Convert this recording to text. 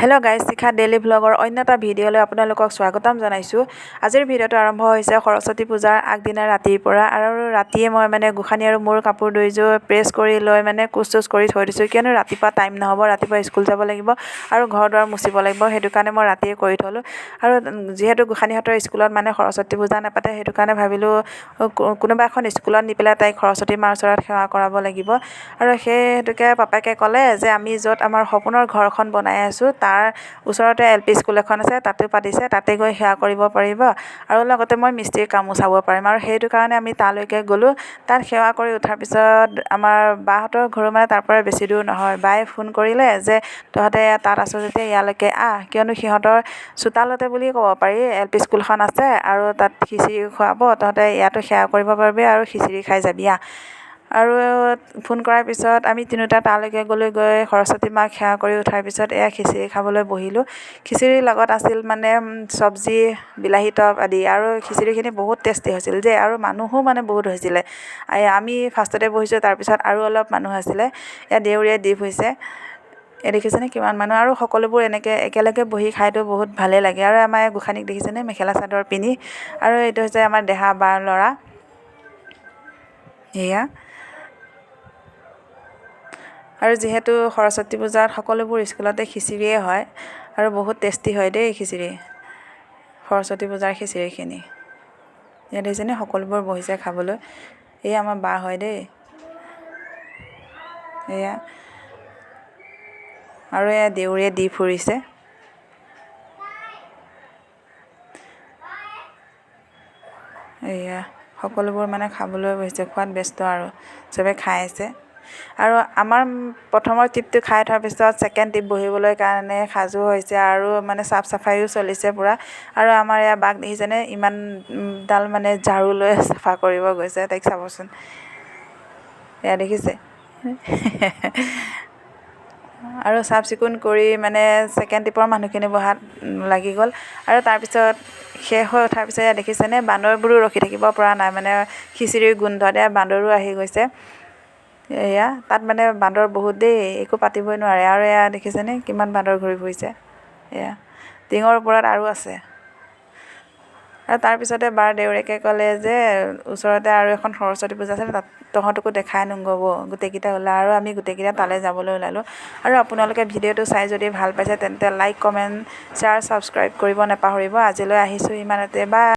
Hello' guys, শিখা daily ভ্লগৰ অন্য এটা ভিডিঅ'লৈ আপোনালোকক স্বাগতম জনাইছোঁ। আজিৰ ভিডিঅ'টো আৰম্ভ হৈছে সৰস্বতী পূজাৰ আগদিনা ৰাতিৰ পৰা। আৰু ৰাতিয়ে মই মানে গোসানী আৰু মোৰ কাপোৰ দুইযোৰ প্ৰেছ কৰি লৈ মানে কোচ চোচ কৰি থৈ দিছোঁ, কিয়নো ৰাতিপুৱা টাইম নহ'ব, ৰাতিপুৱা স্কুল যাব লাগিব আৰু ঘৰ দুৱাৰ মুচিব লাগিব। সেইটো কাৰণে মই ৰাতিয়ে কৰি থ'লোঁ। আৰু যিহেতু গোসানীহঁতৰ স্কুলত মানে সৰস্বতী পূজা নাপাতে, সেইটো কাৰণে ভাবিলোঁ কোনোবা এখন স্কুলত নি পেলাই তাইক সৰস্বতী মাৰ ওচৰত সেৱা কৰাব লাগিব। আৰু সেই হেতুকে পাপাকে ক'লে যে আমি য'ত আমাৰ সপোনৰ ঘৰখন বনাই আছোঁ, তাৰ ওচৰতে এল পি স্কুল এখন আছে, তাতো পাতিছে, তাতে গৈ সেৱা কৰিব পাৰিব আৰু লগতে মই মিস্ত্ৰীৰ কামো চাব পাৰিম। আৰু সেইটো কাৰণে আমি তালৈকে গ'লোঁ। তাত সেৱা কৰি উঠাৰ পিছত আমাৰ বাহঁতৰ ঘৰো মানে তাৰ পৰা বেছি দূৰ নহয়। বায়ে ফোন কৰিলে যে তহঁতে তাত আছ যেতিয়া ইয়ালৈকে আহ, কিয়নো সিহঁতৰ চোতালতে বুলি ক'ব পাৰি এল পি স্কুলখন আছে আৰু তাত খিচিৰি খুৱাব, তহঁতে ইয়াতো সেৱা কৰিব পাৰিবি আৰু খিচিৰি খাই যাবি আহ। আৰু ফোন কৰাৰ পিছত আমি তিনিওটা তালৈকে গ'লোঁ। গৈ সৰস্বতী মাক সেৱা কৰি উঠাৰ পিছত এয়া খিচিৰি খাবলৈ বহিলোঁ। খিচিৰিৰ লগত আছিল মানে চব্জি, বিলাহী টক আদি। আৰু খিচিৰিখিনি বহুত টেষ্টি হৈছিল দেই। আৰু মানুহো মানে বহুত হৈছিলে। আমি ফাৰ্ষ্টতে বহিছোঁ, তাৰপিছত আৰু অলপ মানুহ আছিলে। এয়া দেউৰীয়ে দি ফুৰিছে, এই দেখিছেনে কিমান মানুহ। আৰু সকলোবোৰ এনেকৈ একেলগে বহি খাইতো বহুত ভালেই লাগে। আৰু আমাৰ এই গোসানীক দেখিছেনে মেখেলা চাদৰ পিন্ধি। আৰু এইটো হৈছে আমাৰ দেহা বাৰ ল'ৰা এয়া। আৰু যিহেতু সৰস্বতী পূজাত সকলোবোৰ স্কুলতে খিচিৰিয়ে হয় আৰু বহুত টেষ্টি হয় দেই খিচিৰি, সৰস্বতী পূজাৰ খিচিৰিখিনি। ইয়াত দেখিছেনে সকলোবোৰ বহিছে খাবলৈ। এয়া আমাৰ বা হয় দেই এয়া। আৰু এয়া দেউৰীয়ে দি ফুৰিছে। এয়া সকলোবোৰ মানে খাবলৈ বহিছে, খোৱাত ব্যস্ত আৰু চবে খাই আছে। আৰু আমাৰ প্ৰথমৰ ট্ৰিপটো খাই থোৱাৰ পিছত ছেকেণ্ড ট্ৰিপ বহিবলৈ কাৰণে সাজু হৈছে আৰু মানে চাফ চাফাইও চলিছে পূৰা। আৰু আমাৰ এয়া বাক দেখিছেনে ইমানডাল মানে ঝাৰু লৈ চাফা কৰিব গৈছে, তাইক চাবচোন, এয়া দেখিছে। আৰু চাফ চিকুণ কৰি মানে ছেকেণ্ড ট্ৰিপৰ মানুহখিনি বহাত লাগি গ'ল। আৰু তাৰপিছত শেষ হৈ উঠাৰ পিছত এয়া দেখিছেনে বান্দৰবোৰো ৰখি থাকিব পৰা নাই, মানে খিচিৰিৰ গোন্ধত এয়া বান্দৰো আহি গৈছে। এয়া তাত মানে বান্দৰ বহুত দেই, একো পাতিবই নোৱাৰে। আৰু এয়া দেখিছেনে কিমান বান্দৰ ঘূৰি ফুৰিছে, এয়া টিঙৰ ওপৰত আৰু আছে। আৰু তাৰপিছতে বাৰ দেউৰেকে ক'লে যে ওচৰতে আৰু এখন সৰস্বতী পূজা আছে, তাত তহঁতকো দেখাই আনোগৈ ব'ল, গোটেইকেইটা ওলা। আৰু আমি গোটেইকেইটা তালৈ যাবলৈ ওলালোঁ। আৰু আপোনালোকে ভিডিঅ'টো চাই যদি ভাল পাইছে তেন্তে লাইক, কমেণ্ট, শ্বেয়াৰ, ছাবস্ক্ৰাইব কৰিব নাপাহৰিব। আজিলৈ আহিছোঁ ইমানতে, বাই।